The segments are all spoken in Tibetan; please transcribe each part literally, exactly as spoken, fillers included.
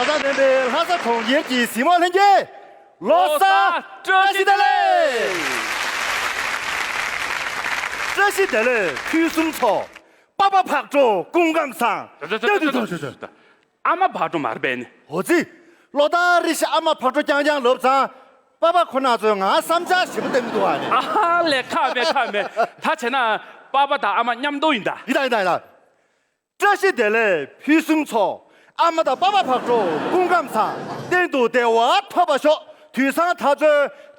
ལྷ་ས་ལྡན་པའི་ལྷ་ས་གྲོང་ཁྱེར་གྱི་གཟིགས་མོ་ལྷན་རྒྱས། ལོ་གསར་བཀྲ་ཤིས་བདེ་ལེགས། བཀྲ་ཤིས་བདེ་ལེགས་ཕུན་སུམ་ཚོགས། པ་ཕ་ཕག་གྲོ་སྐུ་ཁམས་བཟང་། ད་ད་ད་ད་ད་ད། ཨ་མ་ཕག་གྲོ་མ་རེད་པས་ནི། འོ་ཙི། ལོ་ལྟར་རེ་བཞིན་ཨ་མ་ཕག་གྲོ་རྐྱང་རྐྱང་ལབ་ཙང་། པ་ཕ་ཁོ་ན་ཚོས་ང་བསམ་འཆར་ཞིབ་པོ་བསྟན་གི་འདུག་ཨ་ནི། ཨ་ཧ་ལས་ཁག་མེད་ཁག་མེད། ད་བྱས་ན་པ་ཕ་དང་ཨ་མ་མཉམ་དུ་ཡིན་ད། ཡིན་ད་ཡིན་ད་ཡིན་ད། བཀྲ་ཤིས་བདེ་ལེགས་ཕུན་སུམ་ཚོགས། ཨ་མ་དང་པ་ཕ་ཕག་གྲོ་སྐུ་ཁམས་བཟང་། གཏན་དུ་བདེ་བ་ཐོབ་པར་ཤོག་དུས་བཟང་ད་ཚོད་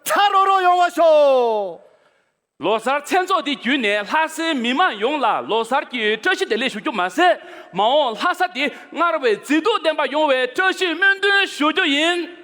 ཁྲ་རོ་རོ་ཡོང་བར་ཤོག་ལོ་གསར་མཚན་ཚོགས་འདི་བརྒྱུད་ནས་ལྷ་སའི་མི་མང་ཡོངས་ལ་ལོ་གསར་གྱི་བཀྲ་ཤིས་བདེ་ལེགས་ཞུ་རྒྱུ་མ་ཟད། མ་འོངས་ལྷ་ས་འདི་སྔར་བས་མཛེས་སྡུག་ལྡན་པ་ཡོང་བའི་བཀྲ་ཤིས་སྨོན་འདུན་ཞུ་རྒྱུ་ཡིན།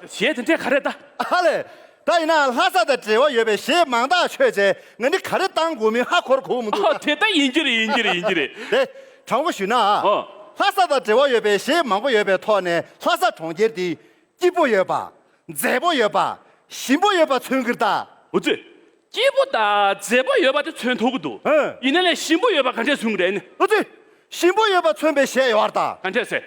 གཞས་དེ་འདྲས་ག་རེ་ད། ཨ་ལས། ད་ཡིན་ན་ལྷ་ས་དང་འབྲེལ་བ་ཡོད་པའི་གཞས་མང་དག་ཤོད་བྱས་ང་འདི་ག་རེ་བཏང་དགོས་མིན་ཧ་གོ་ར་གོ་གི་མི་འདུག་ཨོ་དེ་ད་ཡིན་གྱི་རེད་ཡིན་གྱི་རེད་ཡིན་གྱི་རེད། དེ་དྲང་པོ་ཞུས་ན། ཨོ། ལྷ་ས་དང་འབྲེལ་བ་ཡོད་པའི་གཞས་མང་པོ་ཡོད་པའི་ཐོག་ནས་ལྷ་ས་གྲོང་ཁྱེར་འདི་སྐྱིད་པོ་ཡོད་པ། མཛེས་པོ་ཡོད་པ། ཞིམ་པོ་ཡོད་པ་མཚོན་གྱི་རེད་ད། འོ་ཙི། སྐྱིད་པོ་དང་མཛེས་པོ་ཡོད་པ་དེ་མཚོན་ཐུབ་ཀྱི་འདུག་ཨ། ཡིན་ནའི་ཞིམ་པོ་ཡོད་པ་ག་འདྲས་མཚོན་གྱི་རེད་ནི། འོ་ཙི། ཞིམ་པོ་ཡོད་པ་མཚོན་པའི་གཞས་ཡོད་རེད་ད། ག་འདྲས་ཟེར།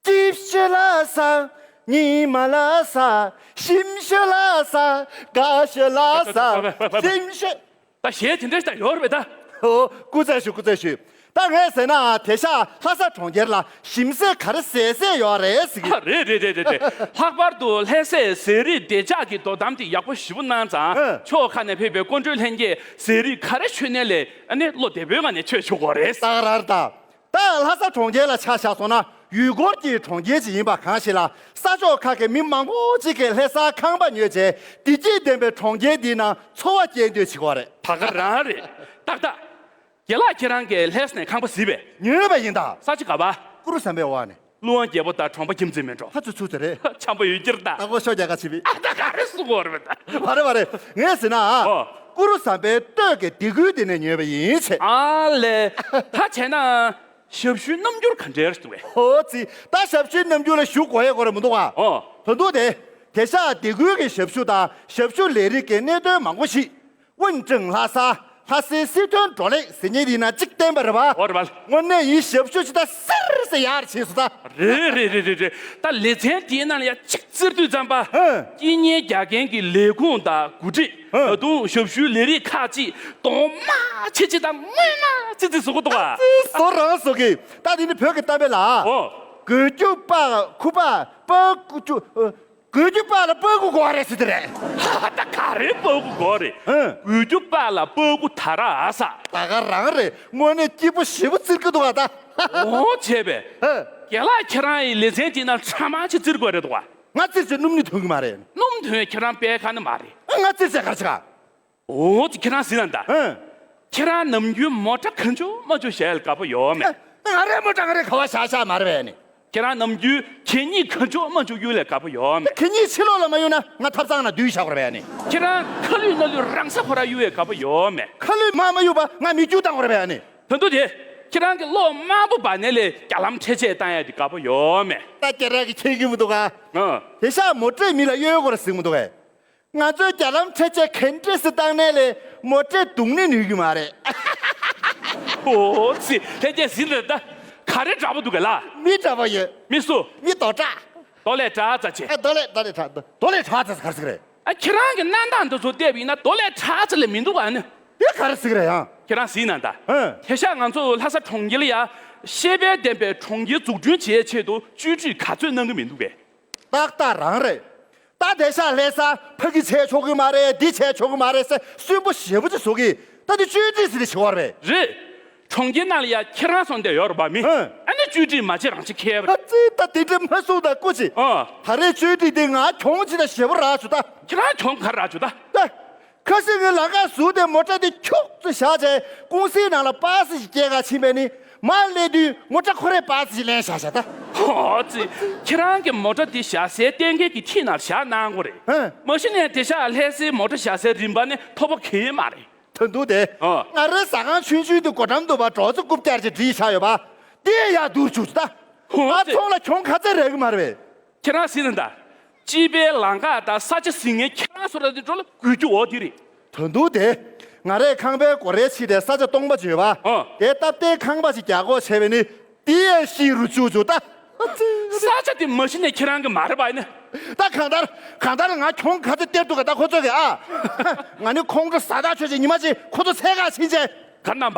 སྐྱིད་ཤོས་ལྷ་ས། ཉི་མ་ལྷ་ས། ཞིམ་ཤོས་ལྷ་ས། དགའ་ཤོས་ལྷ་ས། ཞིམ་ཤོས། ད་གཞས་དེ་འདྲ་ཞིག་ད་ཡོད་རེད་པས་ད། ཨོ། སྐུ་རྩེད་ཞུ་སྐུ་རྩེད་ཞུ། ད་ངས་ཟེར་ན་དེང་སང་ལྷ་ས་གྲོང་ཁྱེར་ལ་ཞིམ་ཟས་ག་རེ་ཟས་ཟས་ཡོད་རེད་ཟེར་གི། ཨ་རེད་རེད་རེད་རེད་རེད། ལྷག་པར་དུ་ལྷ་སའི་ཟས་རིགས་བདེ་འཇགས་ཀྱི་དོ་དམ་དེ་ཡག་པོ་ཞེ་པོ་གནང་ཙང་། ཨ། ཕྱོགས་ཁག་ནས་ཕེབས་པའི་སྐུ་མགྲོན་ལྷན་རྒྱས་ཟས་རིགས་ག་རེ་མཆོད་ནའི་ལས་ཨ་ནི་བློ་བདེ་པོའི་ངང་ནས་མཆོད་ཆོག་གི་རེད། ད་ག་རང་རེད་ད། ད་ལྷ་ས་གྲོང་ཁྱེར་ལ་ཆ་བཞག་སོང་ན་ཡུལ་སྐོར་གྱི་གྲོང་ཁྱེར་ཅིག་ཡིན་པ་གང་ཞིག་ལ་ས་ཕྱོགས་ཁག་གི་མི་མང་པོ་ཅིག་གིས་ལྷ་སར་ཁང་པ་ཉོས་བྱས་བདེ་སྐྱིད་ལྡན་པའི་གྲོང་ཁྱེར་འདི་ནང་འཚོ་བ་སྐྱེལ་འདོད་བྱེད་ཀྱི་ཡོད་རེད། ད་ག་རང་རེད། ཏག་ཏག་རྒན་ལགས་ཁྱེད་རང་གིས་ལྷ་ས་ནས་ཁང་པ་གཟིགས་པས། ཉོས་པ་ཡིན་ད། ས་ཆ་ག་པ། ཀུ་རུ་ཟམ་པའི་འོག་ནས། ཀླུ་དབང་རྒྱལ་པོ་དང་གྲོང་པ་ཁྱིམ་མཚེས་མེད་འགྲོ། ཧ་ཚུ་ཚུ་དེ་རེད། འཆམ་པོ་ཡོད་ཀྱི་རེད་ད། ལྟ་སྐོར་ཤོག་རྒྱག་ག་བྱེད་པའི། ཨ་ད་ག་རེ་གསུང་གི་ཡོད་རེད་པས་ད། མ་རེད་མ་རེད། ངས་ཟེར་ན། ཨོ། ཀུ་རུ་ཟམ་པའི་སྟོད་ཀྱི་སྡེ་ཁུལ་དེ་ནས་ཉོས་པ་ཡིན་ཟེར། ཨ་ལས། ད་བྱས་ན། ཞབས་ཞུའི་རྣམ་འགྱུར་ག་འདྲ་རེད་འདུག་གས། ཧོ་ཙི། ད་ཞབས་ཞུའི་རྣམ་འགྱུར་ལ་ཞུ་དགོས་ཡས་དགོས་རེད་མི་འདུག་ག། ཨོ། ད་དུང་དེ། དེང་སང་སྡེ་ཁུལ་གྱི་ཞབས་ཞུ་དང་ཞབས་ཞུ་ལས་རིགས་ཀྱི་གནད་དོན་མང་པོ་ཞིག་ཝུན་ཀྲེང་ལྷ་ས། ལྷ་སའི་སྲིད་དོན་བགྲོ་གླེང་ཟེར་མཁན་འདི་ན་གཅིག་བསྟན་པ་རེད་པ། འོ་རེད་པ། དངོས་གནས་ཡིན་ཞབས་ཞུ་ཅིག་ད་སིར་སིར་ཡར་ཕྱིན་སོང་ད། རེད་རེད་རེད་རེད་རེད། ད་ལེ་ཚན་དེའི་ནང་ལ་ཡ་གཅིག་བཙིར་དུས་ཙམ་པ། ཧེ། སྐྱིད་ཉལ་རྒྱག་མཁན་གྱི་ལས་ཁུངས་དང་འགོ་ཁྲིད། ཧེ། ད་དུང་ཞབས་ཞུའི་ལས་རིགས་ཁག་ཅིག་གདོང་དམར་ཆི་ཆི་དང་སྔོན་མ་ཙི་ཙི་བཟོ་གི་འདུག་ག། ཙི་བཟོ་རང་བཟོ་གི། ད་དེ་ནི་བོད་ཀྱི་གཏམ་དཔེ་ལ། ཨོ། དགོས་རྒྱུ་པ་ཁུ་པ་པ་ཀུ་ཅུ། དགོས་རྒྱུ་པ་ལ་པ་ཀུ་དགོས་རེད་ཟེར་དེ་རེད། ད་ག་རེ་པ་ཀུ་དགོས་རེད། ཧེ། དགོས་རྒྱུ་པ་ལ་པ་ཀུ་ད་ར་ཨ་ས། ད་ག་རང་རེད། དངོས་གནས་སྐྱིད་པོ་ཞེ་པོ་བཙིར་གི་འདུག་ག་ད། འོ་བྱས་པས། ཧེ། རྒན་ལགས་ཁྱེད་རང་ཡི་ལེ་ཚན་དེའི་ནང་ཕྲ་མ་ཅིག་བཙིར་དགོས་རེད་འདུག་ག། ང་བཙིར་བྱས་སྣུམ་ནི་ཐོན་གི་མ་རེད། སྣུམ་ཐོན་ཁྱེད་རང་པད་ཁ་ནི་མ་རེད། ང་བཙིར་བྱས་ག་རེ་བྱེད་ག། འོ་དེ་ཁྱེད་རང་གཟིགས་ན་ད། ཨང་། ཁྱེད་རང་ནམ་རྒྱུན་མོ་ཊ་གང་བྱུང་མང་བྱུང་བཞག་ཡ་ལ་དགའ་པོ་ཡོད་མེད། ང་རའི་མོ་ཊ་ང་རའི་ག་བ་བཞག་བཞག་མ་རེད་པས་ནི། ཁྱེད་རང་ནམ་རྒྱུན་གད་སྙིགས་གང་བྱུང་མང་བྱུང་གཡུག་ལ་དགའ་པོ་ཡོད་མེད། གད་སྙིགས་ཕྱི་ལོགས་ལ་མ་གཡུག་ན་ང་ཐབ་ཚང་ན་སྡོད་བཞག་དགོས་རེད་པས་ནི། ཁྱེད་རང་ཁ་ལུད་སྣ་ལུད་རང་ས་ཁོ་རང་གཡུག་ཡ་དགའ་པོ་ཡོད་མེད། ཁ་ལུད་མ་མ་གཡུག་པ་ང་མི་རྒྱུག་བཏང་དགོས་རེད་པས་ནི། ད་དུང་དེ། ཁྱེད་རང་གི་གློག་དམར་པོ་འབར་ནས་ལས་རྒྱ་ལམ་འཕྲེད་ཆས་བཏང་ཡ་དེ་དགའ་པོ་ཡོད་མེད། ད་ཁྱེད་རང་གིས་མཁྱེན་གྱི་མི་འདུག་ག། ཨང་། དེང་སང་མོ་ཊས་མི་ལ་གཡོ་གཡོ་སྐོར་གཟིགས་མི་འདུག་གས། ང་ཚོའི་རྒྱ་ལམ་འཕྲེད་ཆས་ག་འདྲས་སེ་བཏང་ནའི་ལས་མོ་ཊས་རྡུང་ནས་ནུས་ཀྱི་མ་རེད། ཨོ་ཙི། ལྷན་རྒྱས་གཟིགས་ན་ད། ག་རེ་འདྲ་པོ་འདུག་གས་ལགས། མི་འདྲ་པོ་ཡོད། མི་སུ། མི་རྡོ་བྲག་རྡོ་ལས་གྲགས་ཙ་ཆེ། ཨ། རྡོ་ལས་རྡོ་ལས་གྲགས་རྡོ་རྡོ་ལས་གྲགས་ཙ་ག་རེ་ཟེར་གི་རེད། ཨ། ཁྱེད་རང་གི་གནས་སྟངས་འདི་ཚོ་བལྟས་པ་ཡིན་ན་རྡོ་ལས་གྲགས་ཙ་ལས་མི་འདུག་ག་ནི། དེ་ག་རེ་ཟེར་གི་རེད་ཡང་། ཁྱེད་རང་གཟིགས་ན་ད། ཨ། དེང་སང་ང་ཚོ་ལྷ་ས་གྲོང་ཁྱེར་ལ་ཡ་ཤེས་དཔལ་ལྡན་པའི་གྲོང་ཁྱེར་འཛུགས་སྐྲུན་བྱེད་ཡའི་ཆེད་དུ་བཅོས་སྒྲིག་ག་ཚོད་གནང་གི་མི་འདུག་གས། ཏག་ཏག་རང་རེད། ད་དེང་སང་ལྷ་ས་ཕ་གི་བྱས་ཆོག་གི་མ་རེད། འདི་བྱས་ཆོག་གི་མ་རེད་ཟེར་སུན་པོ་ཞེ་པོ་ཅིག་བཟོ་གི། ད་དེ་བཅོས་སྒྲིག་ཟེར་ནས་བྱེད་པ་རེད། རེད། གྲོང་ཁྱེར་ནང་ལ་ཡ་ཁྱེད་རང་སོང་བསྡད་ཡོད་རེད་པ་མི། ཨ་ནི་བཅོས་སྒྲིག་མ་བྱེད་རང་བྱེད་མཁས་པ་རེད། ཨ་ཙི། ད་དེ་འདྲ་མ་གསུངས་དང་སྐུ་མཁྱེན། ཨ། ད་རེས་བཅོས་སྒྲིག་དེ་ང་གྱོང་ཅིག་དང་ཞེ་པོ་རག་བྱུང་ད། ཁྱེད་རང་གྱོང་ག་རེ་རག་བྱུང་ད། ད། ཁ་སང་ངས་ལམ་ཁ་ཟུར་དེ་མོ་ཊ་དེ་ཁྱུག་ཙམ་བཞག་བྱས་ཀུང་སིའི་ནང་ལ་པ་སེ་ཞིག་སྐྱེལ་ག་ཕྱིན་པས་ནི། མར་སླེབས་དུས་མོ་ཊ་ཁོ་རའི་པ་སེ་ཞིག་ལེན་བཞག་བཞག་ད། ཧོ་ཙི། ཁྱེད་རང་གི་མོ་ཊ་དེ་བཞག་སའི་གཏན་འཁེལ་གྱི་འཁྲིས་ནང་བཞག་གནང་དགོས་རེད། ཧེ། མ་གཞི་ནས་དེང་སང་ལྷ་སའི་མོ་ཊ་བཞག་སའི་རིན་པ་ནི་མཐོ་པོ་གང་ཡང་མ་རེད། ད་དུང་དེ། ཨ། ང་རའི་ཟ་ཁང་ཆུང་ཆུང་དེ་སྒོ་འགྲམ་དུ་བ་སྒྲོག་ཙེ་རྐུབ་བཀྱག་ཅིག་བསྒྲིགས་བཞག་ཡོད་པ། དེ་ཡང་བསྡུར་བཅུག་ད། ཧོ་ང་ཙི། ཚོང་ལ་གྱོང་ག་ཚད་རག་གི་མ་རེད་པས། ཁྱེད་རང་གཟིགས་ན་ད། སྤྱི་པའི་ལམ་ཁ་དང་ས་ཆ་ཟིན་མཁན་ཁྱེད་རང་ཚོ་ར་དེ་འགྲོ་ལ་དགོས་རྒྱུ་འོ་དེ་རེད། ད་དུང་དེ། ང་རའི་ཁང་པའི་སྒོ་རའི་ཕྱི་དེ་ས་ཆ་སྟོང་པ་ཅིག་ཡོད་པ། ཨ། དེ་སྟབས་བདེའི་ཁང་པ་ཞིག་རྒྱག་དགོས་བྱས་པས་ནི། དེ་ཡང་ཤི་རུ་བཅུག་བཅུག་ད། ས་ཆ་དེ་མ་གཞི་ནས་ཁྱེད་རང་གི་མ་རེད་པ་ཡིན་ན། ད་གང་ལྟར་གང་ལྟར་ང་གྱོང་ག་ཚོད་སྟེར་འདུག་ག་ད་ཁོ་ཚོ་གི་ཨ། ང་ནི་ཁོང་ཁྲོ་ཟ་ཐག་ཆོད་ཅིག་ཉི་མ་གཅིག་ཁོ་ཚོ་འཚོལ་ག་ཕྱིན་བྱས། ག་རེ་གནང་པ།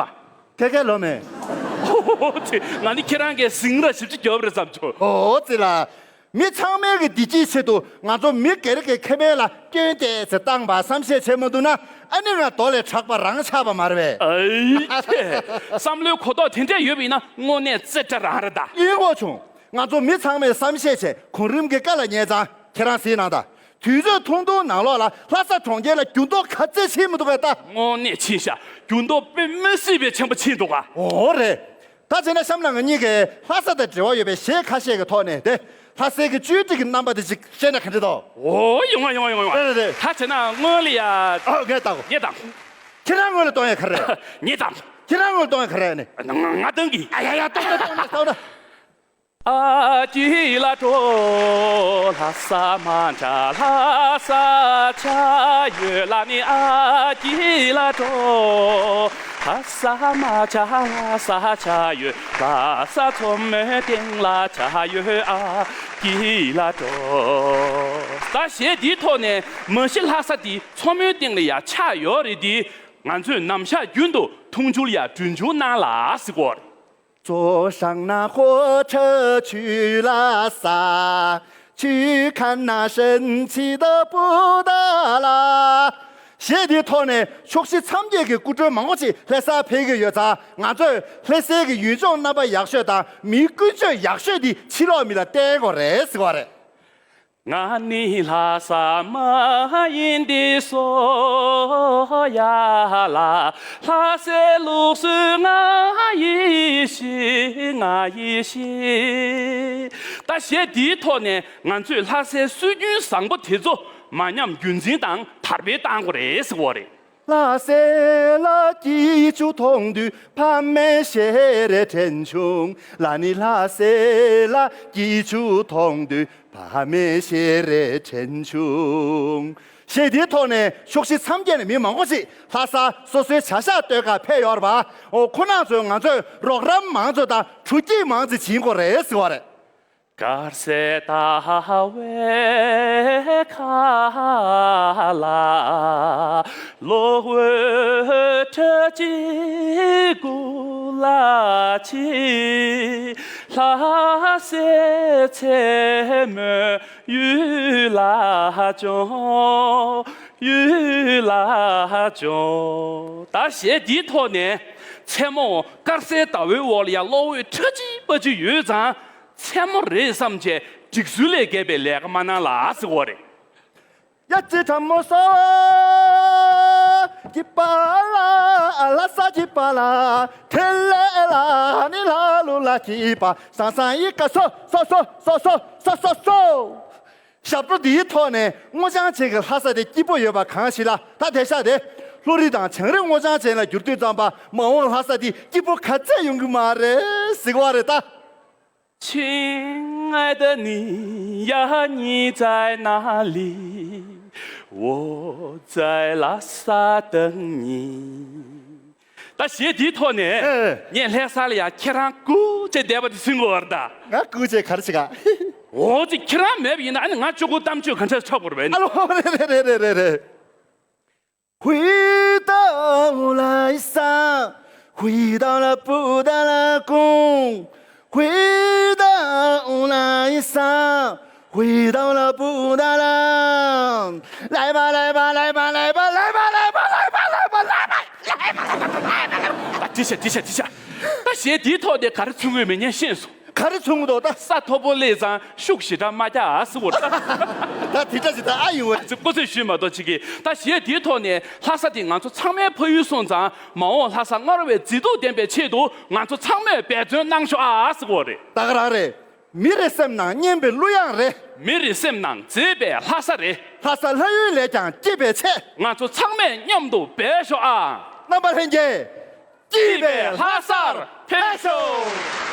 ཁེ་ཁེ་ལོ་མེ། ཨོ་ཙི། ང་ནི་ཁྱེད་རང་གིས་ཟིང་ར་ཞིབ་ཅིག་རྒྱོབ་རེད་བསམ་བྱུང་། ཨོ་ཙི་ལ། མི་ཚང་མའི་གི་བདེ་སྐྱིད་ཆེད་དུ་ང་ཚོ་མི་སྒེར་གྱི་ཁེ་ཕན་ལ་སྐྱོན་ཏོག་ཙམ་བཏང་བ་བསམ་ཤེས་བྱེད་མ་ཐུབ་ན། ཨ་ནི་ང་རྡོ་ལས་དྲག་པ་རང་ཆགས་པ་མ་རེད་པས། ཨེ་ཁྱེད། བསམ་བློའི་གོ་རྟོགས་དེ་འདྲ་ཡོད་པ་ཡིན་ན་དངོས་གནས་རྩེ་གྲ་རང་རེད་ད། ཡིན་དགོས་བྱུང་། ང་ཚོ་མི་ཚང་མས་བསམ་ཤེས་བྱས་གོང་རིམ་གྱི་བཀའ་ལ་ཉན་ཙང་ཁྱེད་རང་གཟིགས་གནང་དང་། དུས་ཚོད་ཐུང་ཐུང་ནང་ལོགས་ལ་ལྷ་ས་གྲོང་ཁྱེར་ལ་འགྱུར་ལྡོག་ག་ཚད་ཕྱིན་མི་འདུག་གས་ད། དངོས་གནས་ཕྱིན་ཤག་འགྱུར་ལྡོག་དཔེ་མི་སྲིད་པའི་ཆེན་པོ་ཕྱིན་འདུག་ག་ཨོ་རེད། ད་བྱས་ན་གཤམ་ལ་ང་གཉིས་ཀྱིས་ལྷ་ས་དང་འབྲེལ་བ་ཡོད་པའི་གཞས་ཁ་ཤས་ཀྱི་ཐོག་ནས་དེ། ལྷ་སའི་གི་བཅོས་སྒྲིག་གི་རྣམ་པ་དེ་ཅིག་བཤད་ན་ག་འདྲ་འདུག་ཨོ་ཡོང་བ་ཡོང་བ་ཡོང་བ་ཡོང་བ། རེད་རེད་རེད། ད་བྱས་ན་སྔོན་ལ་ཡ། ཨ་ངས་བཏང་གོ། ངས་བཏང་། ཁྱེད་རང་སྔོན་ལ་གཏོང་ཡ་ག་རེ་རེད། ངས་བཏང་། ཁྱེད་རང་སྔོན་ལ་གཏོང་ཡ་ག་རེ་རེད་ནི། ང་ང་བཏང་གི། ཨ་ཡ་ཡ་གཏོང་ད་གཏོང་ད་གཏོང་ད། ཨ་ཀི་ལ་འགྲོ། ལྷ་ས་མ་འདྲ་ལྷ་ས་ཆ་ཡོད་ལ་ནི། ཨ་ཀི་ལ་འགྲོ། ལྷ་ས་མ་ཆ་ལྷ་ས་ཆ་ཡོད། ལྷ་ས་མཚོ་མོའི་སྟེང་ལ་ཆ་ཡོད། ཨ་ཀི་ལ་འགྲོ། ད་གཞས་འདིའི་ཐོག་ནས་མ་གཞི་ལྷ་ས་འདི་མཚོ་མོའི་སྟེང་ལ་ཡ་ཆ་ཡོད་རེད་དེ། ང་ཚོས་ནམ་ཞག་རྒྱུན་དུ་འཐུང་ཆུ་ལ་ཡ་གྲོན་ཆུང་གནང་ལ་ཟེར་གོ། 坐上那火车去拉萨，去看那神奇的布达拉。 གཞས་འདིའི་ཐོག་ནས་ཕྱོགས་བཞི་མཚམས་བརྒྱད་ཀྱི་སྐུ་མགྲོན་མང་པོ་ཅིག་ལྷ་སར་ཕེབས་ཀྱི་ཡོད་ཙང་། ང་ཚོས་ལྷ་སའི་གི་ཡུལ་ལྗོངས་རྣམ་པ་ཡག་ཤོས་དང་མིའི་ཀུན་སྤྱོད་ཡག་ཤོས་འདི་ཕྱི་ལོགས་མི་ལ་བསྟན་དགོས་རེད་ཟེར་བ་རེད། ང་ནི་ལྷ་ས་མ་ཡིན་ཏེ་སོ་ཡ་ལ། ལྷ་སའི་ལུགས་སྲོལ་ང་ཡི་ཤེས་ང་ཡི་ཤེས། ད་གཞས་འདིའི་ཐོག་ནས་ང་ཚོས་ལྷ་སའི་སྲོལ་རྒྱུན་བཟང་པོ་དེ་ཚོ་མ་ཉམས་རྒྱུན་འཛིན་དང་དར་སྤེལ་གཏང་དགོས་རེད་ཟེར་བ་རེད། 拉塞拉，记住同对，帕梅谢热天琼。拉尼拉塞拉，记住同对，帕梅谢热天琼。 གཞས་འདིའི་ཐོག་ནས་ཕྱོགས་བཞི་མཚམས་བརྒྱད་ནས་མི་མང་པོ་ཞིག་ལྷ་ས་སོ་སོའི་བྱ་གཞག་གཏོད་གར་ཕེབས་ཡོད་རེད་པ། ཨོ་ཁོ་རང་ཚོས་ང་ཚོས་རོགས་རམ་མང་ཙམ་དང་དྲོ་སྐྱིད་མང་ཙམ་བྱིན་དགོས་རེད་ཟེར་བ་རེད། དཀར་གསལ་ཟླ་བའི་ཁ་ལ། གློག་འོད་ཁྲ་ཆིལ་ཀུ་ལ་ཆིལ། ལྷ་སའི་མཚན་མོ་ཡུལ་ལ་སྦྱོང་། ཡུལ་ལ་སྦྱོང་། ད་གཞས་འདིའི་ཐོག་ནས་མཚན་མོ་དཀར་གསལ་ཟླ་བའི་འོག་ལ་ཡང་གློག་འོད་ཁྲ་ཆིལ་པ་ཆིལ་ཡོད་ཙང་། མཚན་མོ་རེད་བསམ་བྱས་སྒྲིག་སྲོལ་ལས་འགལ་བའི་ལས་ཀ་མ་གནང་ལ་ཟེར་བ་རེད། ཡ་ཅི་ཁྲ་མོ་སོ་ཀི་པ་ལ་ལ་ས་ཀི་པ་ལ་ཐེ་ལེ་ལ་ནི་ལ་ལུ་ལ་ཀི་པ་སང་སང་ཡི་ཀ་སོ་སོ་སོ། ཞབས་བྲོ་འདིའི་ཐོག་ནས་སྔོ་ལྗང་ཅན་གྱི་ལྷ་ས་དེ་སྐྱིད་པོ་ཡོད་པ་གང་ཞིག་ལ། ད་དེང་སང་དེ་ལྷོ་རི་དང་བྱང་རི་སྔོ་ལྗང་ཅན་ལ་འགྱུར་དུས་ཙམ་པ། མ་འོངས་ལྷ་ས་དེ་སྐྱིད་པོ་ག་ཚད་ཡོང་གི་མ་རེད་ཟེར་གི་བ་རེད་ད། 亲爱的，你呀，你在哪里？我在拉萨等你。 ད་གཞས་འདིའི་ཐོག་ནས། ཨེ། ངས་ལྷ་ས་ལ་ཡ་ཁྱེད་རང་སྐུ་མཁྱེན་བསྡད་པ་དེ་ཟིན་དགོས་པ་རེད་ད། ང་སྐུ་མཁྱེན་ག་རེ་བྱེད་ག་འོ་ཙི། ཁྱེད་རང་མེད་པ་ཡིན་ན་ཨ་ནི་ང་གཅིག་པོ་གཏམ་བརྗོད་ག་འདྲ་ཆགས་དགོས་རེད་པས་ནི། ཨ་ལོ། རེད་རེད། 回到拉萨，回到了布达拉宫，回到拉萨，回到了布达拉。来吧，来吧，来吧，来吧，来吧，来吧，来吧，来吧，来吧，来吧。ད་འདི་བྱ་འདི་བྱ་འདི་བྱ། ད་གཞས་འདིའི་ཐོག་ནས་ག་རེ་མཚོན་གྱི་ཡོད་མེད་ངས་ཤེས་སོང་། ག་རེ་མཚོན་གྱི་འདུག་ད། ས་མཐོ་པོ་སླེབས་ཙང་ཤུགས་ཞེ་དྲག་མ་རྒྱག་ཟེར་བ་རེད། ད་དེ་འདྲ་ཞིག་ད་ཨ་ཡིན་བས། ཅིག་སྐུ་ཚེ་ཞུས་མ་གཏོགས་ཅིག་གིས། ད་གཞས་འདིའི་ཐོག་ནས་ལྷ་ས་འདི་ང་ཚོ་ཚང་མའི་ཕ་ཡུལ་སོང་ཙང་མ་འོངས་ལྷ་ས་སྔར་བས་མཛེས་སྡུག་ལྡན་པའི་ཆེད་དུ་ང་ཚོ་ཚང་མས་འབད་བརྩོན་གནང་ཤོག་ཨ་ཟེར་བ་རེད། ད་ག་རང་རེད། མི་རེ་སེམས་ནང་སྙན་པའི་གླུ་དབྱངས་རེ། མི་རེ་སེམས་ནང་མཛེས་པའི་ལྷ་ས་རེ། ལྷ་ས་ལྷ་ཡུལ་ལས་ཀྱང་སྐྱིད་པའི་ཆེད། ང་ཚོ་ཚང་མས་མཉམ་དུ་འབད་ཤོག་ཨ། རྣམ་པ་ལྷན་རྒྱས། སྐྱིད་པའི་ལྷ་སར་ཕེབས་ཤོག།